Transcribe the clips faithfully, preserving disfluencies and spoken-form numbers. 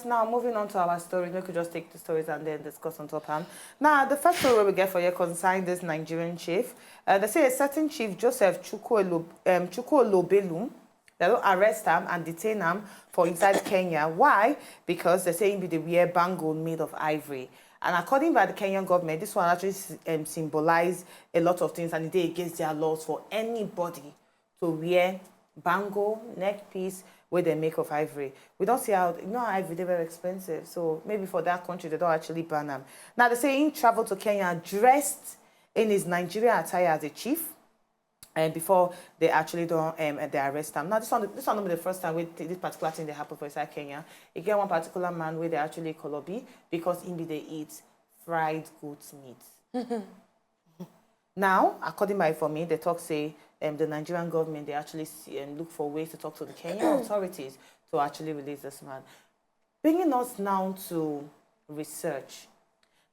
Now, moving on to our story, we could just take the stories and then discuss on top hand. Now, the first story we get for you concerns this Nigerian chief. Uh, they say a certain chief, Joseph Chukwuelo, um, Chukwuolobelu, they don arrest am and detain am for inside Kenya. Why? Because they say he be dey wear bangle made of ivory. And according by the Kenyan government, this one actually um, symbolize a lot of things and e dey against their laws for anybody to wear bangle, neck piece wey dem make of ivory. We don see how, you know, how ivory dey very expensive, so maybe for that country they don actually ban am. Now they say he travel to Kenya dressed in his Nigerian attire as a chief, and before they actually don um, they arrest am. Now this one, this one no be the first time wey th- this particular thing dey happen for inside Kenya. E get one particular man wey they actually kolobi because he be dey eat fried goat meat. Now, according by for me, they talk say um, the Nigerian government they actually see, um, look for ways to talk to the Kenyan authorities to actually release this man. Bringing us now to research.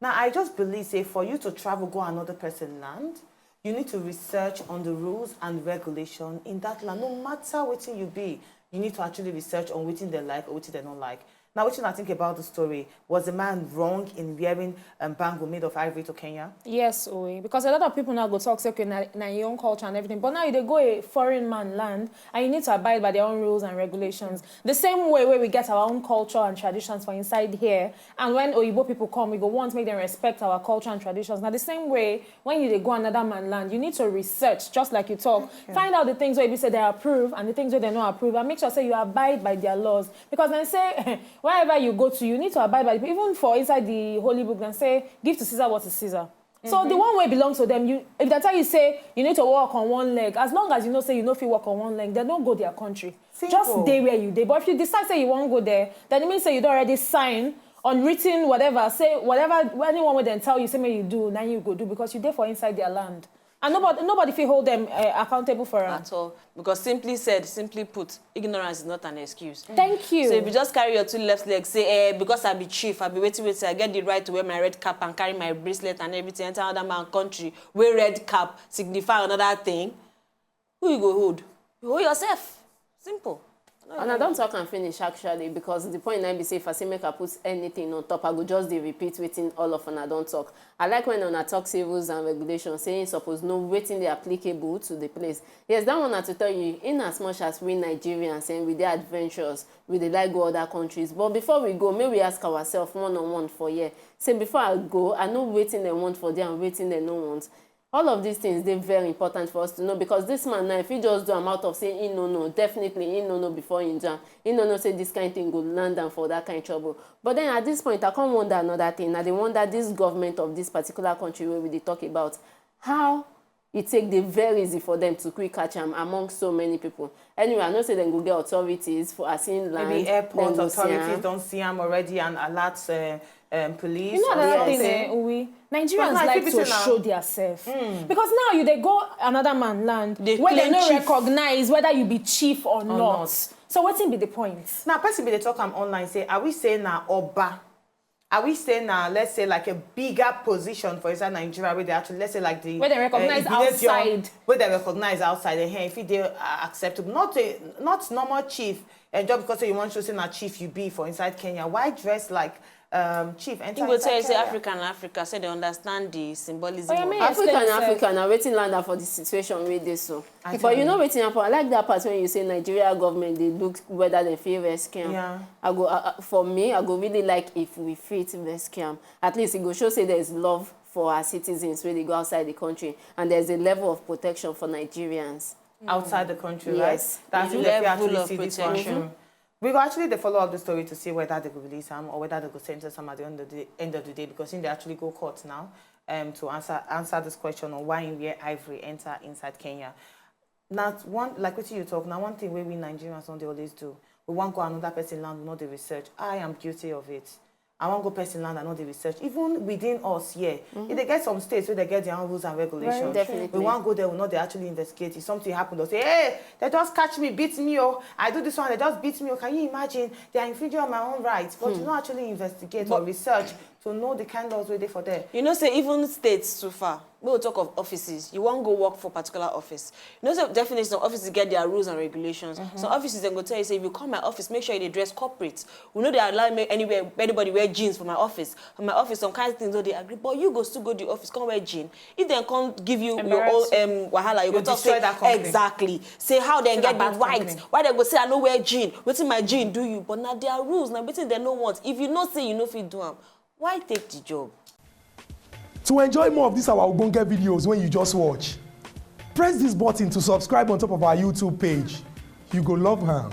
Now, I just believe say for you to travel go another person land, you need to research on the rules and regulation in that land. No matter wetin you be, you need to actually research on wetin they like or wetin they don't like. Now, wetin I think about the story, was the man wrong in wearing um, bangle made of ivory to Kenya? Yes, Owe, because a lot of people now go talk say, okay, na, na your own culture and everything. But now you dey go a foreign man land and you need to abide by their own rules and regulations. The same way where we get our own culture and traditions for inside here, and when Oyibo people come, we go want make them respect our culture and traditions. Now the same way when you dey go another man land, you need to research, just like you talk, find out the things where you say they approve and the things where they no approve, and make sure say you abide by their laws. Because then say wherever you go to, you need to abide by the, even for inside the holy book, then say give to Caesar what is Caesar. So the one wey belong to them, you, if they tell you say you need to walk on one leg, as long as you know say you no fit walk on one leg, then don't go their country. Just Simple. Dey where you dey. But if you decide say you wan go there, then it means say you don already sign on written whatever, say whatever, anyone wey dem tell you say make you do, na you go do because you dey for inside their land. And nobody, nobody fit hold them uh, accountable for am. At all. Because simply said, simply put, ignorance is not an excuse. Thank you. So if you just carry your two left legs, say, eh, because I be chief, I be waiting, waiting, I get the right to wear my red cap and carry my bracelet and everything, enter another man country, wear red cap, signify another thing. Who you go hold? You hold yourself. Simple. And I don talk am finish actually, because the point na be say if I say make I put anything on top, I go just dey repeat wetin all of una don talk. I like when una talk say rules and regulations, say im suppose know wetin dey applicable to the place. Yes, that one na to tell you, in as much as we Nigerians and we dey adventurous, we dey like go other countries. But before we go, make we ask ourselves one on one for here. Say before I go, I know wetin dem want for there and wetin dem no want. All of these things dey very important for us to know, because this man now, if he just do am out of say he no know, definitely he no know before he do am. He no know say this kind thing go land am for that kind trouble. But then at this point, I come wonder another thing. I dey wonder this government of this particular country wey we dey talk about, how e take dey very easy for them to quick catch am among so many people. Anyway, I know say dem go get authorities for as in land. Maybe airport Dem go see authorities am. Don see am already and alert uh, um, police. You know or another something. Thing, eh, Uwe? But Nigerians now, like if you to see now- show themselves because now you dey go another man land They where they claim no chief. Recognize whether you be chief or, not. Not. So wetin be the point? Now, person be dey talk am online say, are we saying na Oba? Are we saying na, let's say, like a bigger position for inside Nigeria where they actually, let's say, like the Where they recognize Igbinedion, outside. Where they recognize outside? Eh, if they are acceptable, not a not normal chief. And just because you want to say na chief you be for inside Kenya, why dress like um, chief? Enter He go inside tell you say Kenya? Africa na Africa, so they understand the symbolism. Oh, yeah, Of me it. Africa explain na yourself. Africa na wetin land am for the situation wey dey so. I But tell you know you. Wetin happen? I like that part when you say Nigeria government dey look whether dem fit rescue am. Yeah. I go uh, uh, for me, I go really like if we fit rescue am. At least e go show say there is love for our citizens wey dey go outside the country, and there is a level of protection for Nigerians. Outside the country, Yes. Right? That's The if they level actually of see this protection. one. We go actually dey follow up the story to see whether they go release am or whether they go sentence am at the end of the end of the day, because if they actually go court now um, to answer answer this question on why him wear ivory enter inside Kenya. Now one, like wetin you talk, now one thing wey we Nigerians don dey always do, we wan go another person land, we no dey research. I am guilty of it. I wan go person land, I no dey research. Even within us here, e dey get some states wey dey get their own rules and regulations. Definitely. We wan go there, we no dey actually investigate. If something happen, they'll say, hey, they just catch me, beat me, oh, I do this one, they just beat me, oh. Can you imagine? They are infringing on my own rights. But you no actually investigate or research to know the kind laws wey dey for there. You know say even states too far. We will talk of offices. You wan go work for particular office. You know say definitely some offices get their rules and regulations. Some offices dem go tell you say if you come my office, make sure you dey dress corporate. We no dey allow me anywhere anybody wear jeans for my office. For my office, some kind of things no dey agree. But you go still go the office, come wear jean. If dem come give you your own Embarrass you. um, wahala, you go You talk destroy say that company. Exactly. Say how dem Say get na the bad right. Company. Why dem go say I no wear jean? Wetin my jean do you? But na their rules. Na wetin dem no want. If you know say you no fit do am, why take the job? To enjoy more of these our ogbonge videos when you just watch, press this button to subscribe on top of our YouTube page. You go love am.